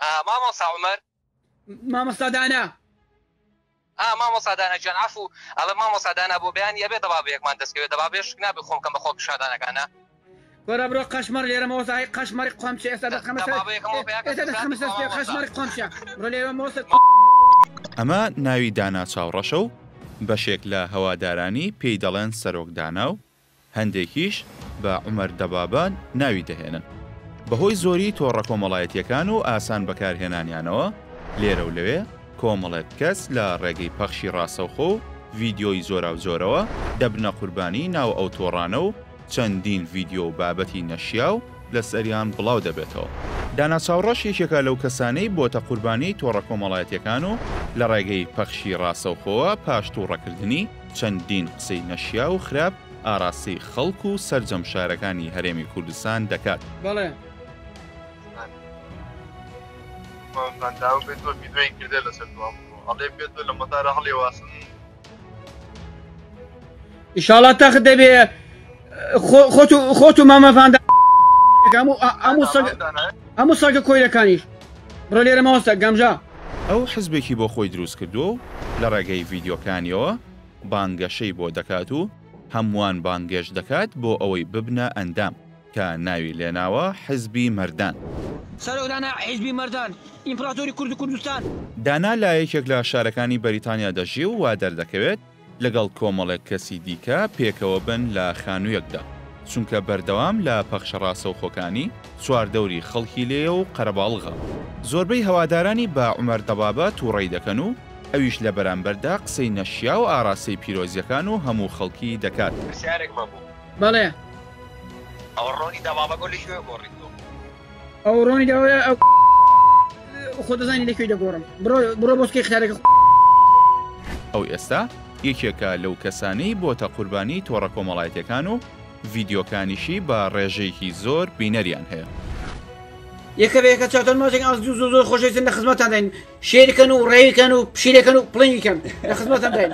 مامۆستا عومەر. مامۆستا دانا. ئا مامۆستا دانا گیان عەفو ئەڵێم مامۆستا دانا بۆ بەیانی ئەبێ دەبابەیەکمان دەست کەوێ دەبابەیە شک نابێ خۆم کەم بە خۆپیشاندانەکانا. کورە برۆ قەشمەڕ لێرە مۆستا هەی قەشمەڕی قۆمچە ئێستا دەتخەمە سەر دەبابەیەکم بۆ پەیا کە ئێستا دەتخەمە سوزاتی سەر خوا سپێ مامۆستا. قەشمەڕی قۆمچە برۆ لێرە مۆستا. ئەمە ناوی دانا چاوڕەشە و بەشێک لە هەوادارانی پێی دەڵێن سەرۆک دانا و هەندێکیش بە عومەر دەبابە ناوی دەهێنن. بەهۆی زۆری تۆڕە کۆمەڵایەتییەکان و ئاسان بەکارهێنانیانەوە، لێرە و لەوێ کۆمەڵێک کەس لە ڕێگەی پەخشی ڕاستەوخۆ و ڤیدیۆی جۆراوجۆرەوە دەبنە قوربانی ناو ئەو تۆڕانە و چەندین ڤیدیۆ و بابەتی نەشیاو لەسەریان بڵاو دەبێتەوە. دانا چاوڕەش یەکێکە لەو کەسانەی بۆتە قوربانی تۆڕە کۆمەڵایەتییەکان و لە ڕێگەی پەخشی ڕاستەوخۆوە پاش توڕەکردنی چەندین قسەی نەشیاو و خراپ ئاراستەی خەڵک و سەرجەم شارەکانی هەرێمی کوردستان دەکات. بەڵێ. ئیشاڵا تەخت دەبێ خۆت و خۆت و مامە ڤاندا هەموو هەموو سەگ هەموو سەگە کۆیلەکانیش بڕۆ لێرە ماوەستە گەمژە. ئەو حزبێکی بۆ خۆی دروست کردووە و لە ڕێگەی ڤیدیۆکانیەوە بانگەشەی بۆ دەکات و هەمووان بانگێشت دەکات بۆ ئەوەی ببنە ئەندام، کە ناوی لێناوە حزبی مەردان. سەرۆک دانا حیزبی مەردان، ئیمپراتۆری کورد و کوردستان. دانا لە یەکێک لە شارەکانی بەریتانیا دەژی و وا دەردەکەوێت لەگەڵ کۆمەڵێک کەسی دیکە پێکەوە بن لە خانوویەکدا، چونکە بەردەوام لە پەخشە ڕاستەوخۆکانی چواردەوری خەڵکی لێیە و قەرەباڵغە. زۆربەی هەوادارانی بە عومەر دەبابە تووڕەی دەکەن و ئەویش لە بەرامبەردا قسەی نەشیاو ئاراستەی پیرۆزییەکان و هەموو خەڵکی دەکات. پرسیارێکم هەبوو. بەڵێ. ئەوە ڕۆنی دەبابە لە کوێ گۆڕی تۆ؟ ئەو ڕۆنی دەبابە ئەو خۆ دەزانی لە کوێ دەگۆڕم. بڕۆ بڕۆ بۆ سکەی خیارەکە. ئەو ئێستا یەکێکە لەو کەسانەی بۆتە قوربانی تۆڕە کۆمەڵایەتیەکان و ڤیدیۆکانیشی بە ڕێژەیەکی زۆر بینەریان هەیە. یەکە بە یەکە چاوتان ماچێک ئاز زوو زۆر خۆشەویستن لە خزمەتان داین شێرکەن و ڕێویکەن و پشیلەکەن و پڵنگیکەن لە خزمەتان داین.